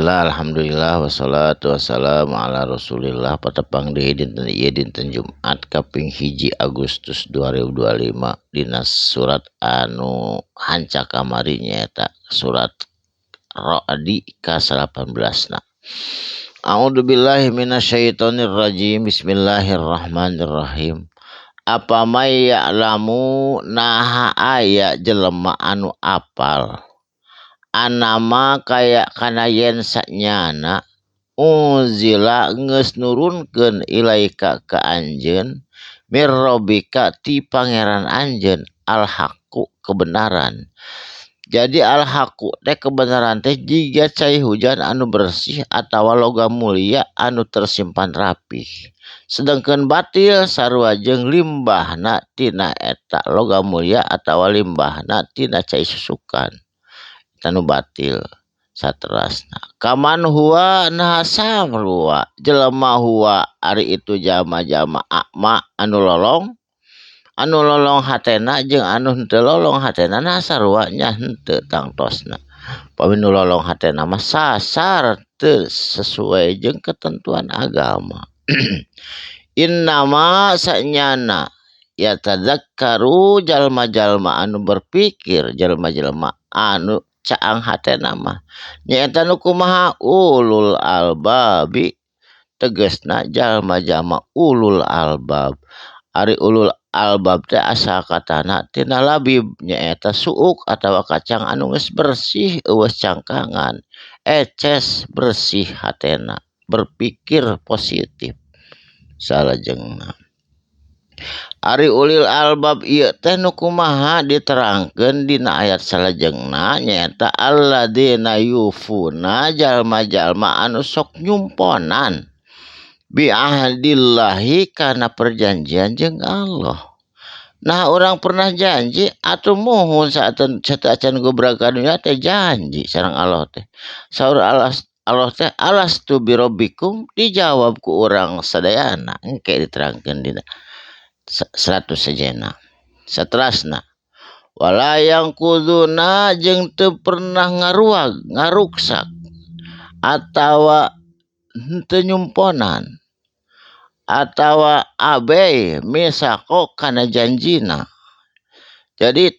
Bismillah, alhamdulillah, wassalatu wassalamu ala rasulillah. Patepang deui dinten ieu, dinten Jumat kaping 1 Agustus 2025, dina surat anu hanca kamari, nyaeta surat Ra'di ka 18 na. A'udzubillahi minasyaitonir rajim. Bismillahirrahmanirrahim. Afaman ya'lamu, naha aya jelema anu apal, annama kaya kana yen sanyana, unzila geus nurunkeun, ilaika ka anjeun, mirrobbika ti Pangeran anjeun, alhaqqu kebenaran. Jadi alhaqqu teh kebenaran teh jiga cai hujan anu bersih atawa logam mulia anu tersimpan rapih, sedangkan batil sarua jeung limbahna tina eta logam mulia atawa limbahna tina cai susukan. Anu batil. Saterasna, kaman huwa, nah sarua jelema, huwa ari itu jalma-jalma, a'ma anu lolong, anu lolong hatena jeung anu henteu lolong hatena, nah sarua nya? Henteu tangtosna. Pami nu lolong hatena mah sasar teu sesuai jeung ketentuan agama. Innama sanyana, yatadzakkaru jalma-jalma anu berpikir, jalma-jalma anu caang hatena mah nyaeta nu kumaha? Ulul albabi, tegesna jalma-jalma ulul albab. Ari ulul albab teh asal katana tina labib, nyaeta suuk atawa kacang anu geus bersih, eueuh cangkangan, eces, bersih hatena, berpikir positif. Salajengna, ari ulil albab ieu teh nu kumaha? Diterangkeun dina ayat salajengna, nyaeta alladzina yufuna, jalma-jalma anu sok nyumponan, biahdillahi kana perjanjian jeung Allah. Nah, urang pernah janji atuh muhun saat acan gubrak ka dunya teh janji sareng Allah teh. Saur Allah, Allah teh, alastu birabbikum? Dijawab ku urang sadayana. Engke diterangkeun dina 100 sejena. Saterasna, wala yanquduna, jeung teu pernah ngaruag, ngaruksak atawa henteu nyumponan atawa abei, mitsaqo kana janjina. Jadi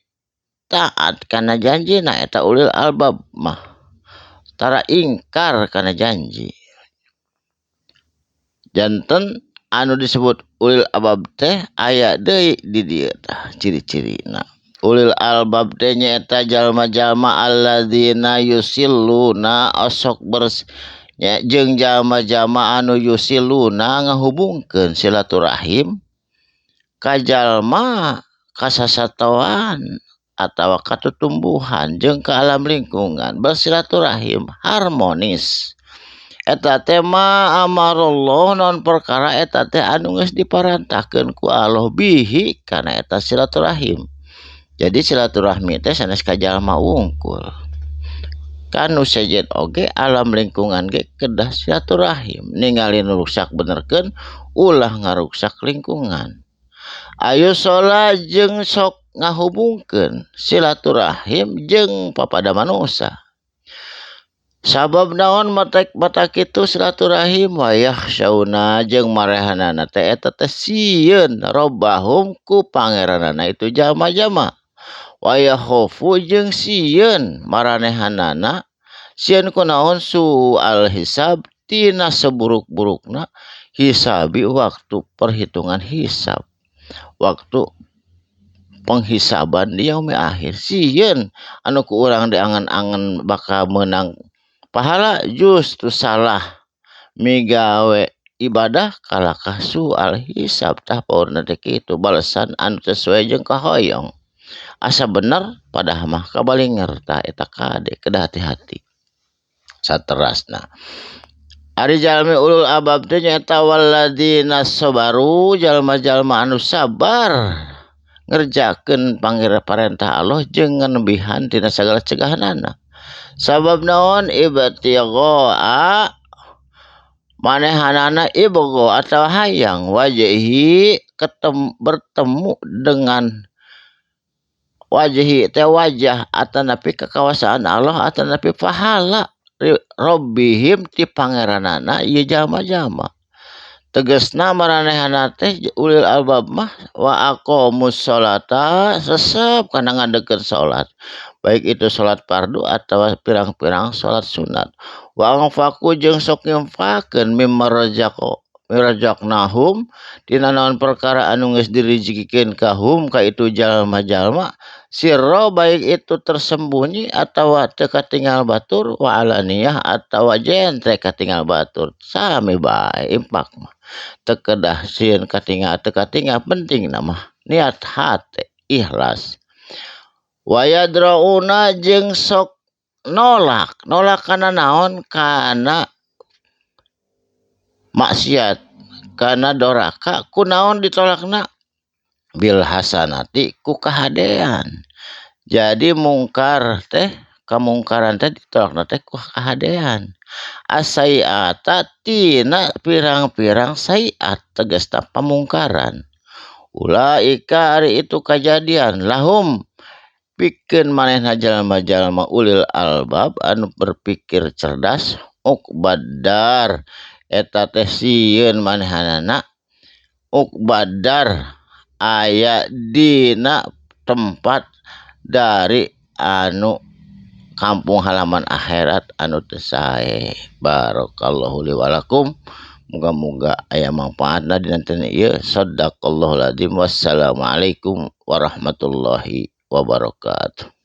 taat kana janjina eta ulil albab mah, tara ingkar kana janji. Janten anu disebut ulil albab teh aya deui di dieu tah ciri-cirina. Ulil albab teh nyaeta jalma-jalma alladzina yusiluna osok bers nya, jeung jalma-jalma anu yusiluna ngahubungkeun silaturahim ka jalma, ka sasatoan atawa ka tutumbuhan jeung ka alam lingkungan, bersilaturahim harmonis. Eta teh ma amarallah, naon perkara eta teh anu geus diparentahkeun ku Allah, bihi kana eta silaturahim. Jadi silaturahmi teh sanes ka jalma wungkul, ka nu sejen oge, alam lingkungan ge kedah silaturahim. Ningali nu ruksak, benerkeun, ulah ngaruksak lingkungan. Ayo sholat jeung sok ngahubungkeun silaturahim jeung papada manusia. Sabab naon matak matak kitu silaturahim? Wayakhsyauna, jeung marehanana teh eta teh sieun, robbahum ku pangeranana itu jalma-jalma, wayakhofu jeung sieun maranehanana, sieun kunaon? Su'al hisab, tina seburuk-burukna hisabi, waktu perhitungan hisab, waktu penghisaban di yaumi akhir. Sieun anu ku urang diangan-angan bakal menang pahala, justru salah migawe ibadah kalakah sual hisab. Tah, paurna teh kitu, balesan anu sesuai jeung kahoyong, asa bener padahal mah kabalinger. Tah, eta kade kedah hati-hati. Saterasna, ari jalmi ulul albab teh nyaeta walladzina sabaru, jalma-jalma anu sabar ngerjakeun pangir parentah Allah jeung nganebihan tina sagala cegahanana. Sabab naon? Ibtighaa, manehanana ibgha atau hayang, wajhi ketem, bertemu dengan, wajhi teh wajah atanapi kekawasaan Allah atanapi pahala. Rabbihim ti pangeranana ieu jalma-jalma. Tegasna maranehana teh ulil albab mah wa aqamus sholata resep kana ngadegkeun salat, baik itu salat fardu atawa pirang-pirang salat sunat. Wa anfaqu jeung sok nginfakeun mimma razaqnahum tina naon perkara anu geus dirijikikeun ka hum ka itu jalma-jalma sirra baik itu tersembunyi atawa teu katingal batur wa alaniyah atawa jentre katingal batur sami bae infak mah teu kedah sieun katingal teu katingal pentingna mah niat hate ikhlas. Wa yadrauna jeung sok nolak nolak kana naon kana maksiat kana doraka kunaon ditolakna bil hasanati ku kahadean. Jadi mungkar teh kamungkaran teh ditolakna teh ku kahadean. Asaiata tina pirang-pirang sayiat tegasna pamungkaran. Ulaika ari itu kajadian lahum pikeun manehna jalma-jalma ulil albab anu berpikir cerdas uqbaddar eta teh sieun manehanana uqbaddar aya dina tempat dari anu kampung halaman akhirat anu teu sae. Barakallahu li walakum, muga-muga aya manfaatna dina dinten ieu. Shadaqallahul azim. Wassalamualaikum warahmatullahi wabarakatuh.